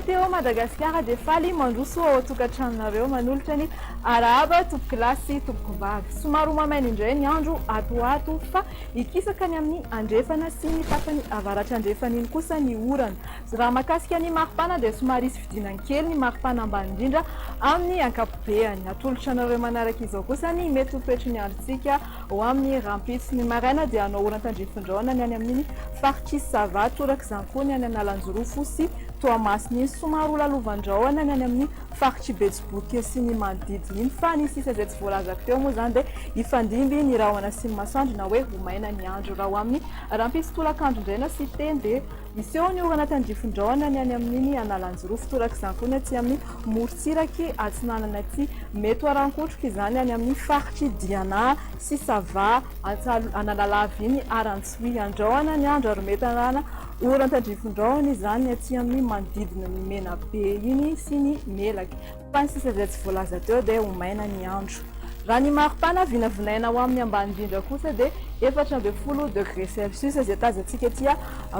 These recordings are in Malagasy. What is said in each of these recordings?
Météo Madagasikara dia faly mandroso ao an-tokantranonareo manolotra ny arahaba tompokolahy sy tompokovavy. Somary ho mamaina indray ny andro ato ho ato fa hikisaka ny amin'ny andrefana sy ny tapany avaratra andrefana iny kosa ny orana. Raha mahakasika ny maripana dia somary hisy fidinany kely ny maripana ambany indrindra amin'ny ankapobeany. Atolotra anareo manaraka izao kosa ny mety ho toetry ny androntsika ho amin'ny rahampitso. Ny maraina dia hanao oran-tandrifindraona ny any amin'iny faritr'i Sava, torak'izany koa ny any Analanjirofo sy Toamasina iny. Somary ho lalovan-drahona ny any amin'ny faritr'i Betsiboka sy ny manodidina iny. Fa ny sisa izay tsy voalazako teo moa izany dia hifandimby ny rahona sy ny masoandro na hoe ho maina ny andro. Raha ho amin'ny rahampitso tolakandro indray no asian-teny dia Hiseho ny orana tandrifin-drahona ny any amin'iny Analanjirofo, torak'izany koa ny aty amin'ny morontsiraky atsinanana aty. Mety ho aran-kotroka izany any amin'ny faritr'i Diana sy Sava, Analalava iny ary Antsohihy. Andrahona ny andro ary mety hanana oran-tandrifin-drahona izany ny aty amin'ny manodidina ny Menabe iny sy ny Melaky. Fa ny sisa izay tsy voalaza teo dia ho maina ny andro. Raha ny maripana vinavinaina ho amin'ny ambany indrindra kosa dia 14 degré celsius izay tazantsika aty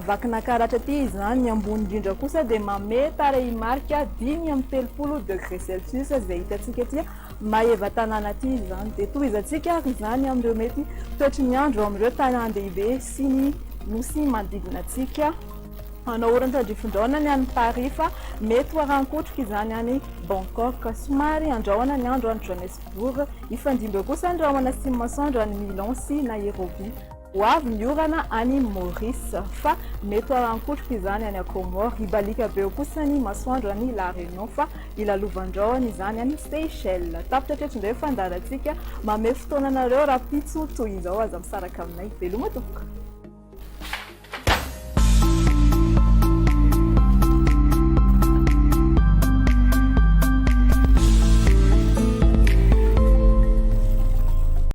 Vakinakaratra aty izany. Ny ambony indrindra kosa dia mamehy tarehimarika 35 degré celsius izay hitantsika aty Maevatanàna aty izany. Dia tohizantsika ary izany amin'ireo mety toetry ny andro amin'ireo tanàn-dehibe sy ny nosy manodidina antsika. Hanao oran-tandrifindraona ny any Paris fa mety ho aran-kotroka izany any Bangkok. Somary handrahona ny andro any Johannesburg. Hifandimby eo kosa ny rahona sy ny masoandro any Milan sy Nairobi. Ho avy ny orana any Maurice fa mety ho aran-kotroka izany any Comores. Hibaliaka be eo kosa ny masoandro any La Réunion fa hilalovan-drahona izany any Seychelles. Tapitra hatreto indray ny fandaharantsika. Mamehy fotoana anareo rahampitso toy izao. Aza misaraka aminay. Veloma tompoko.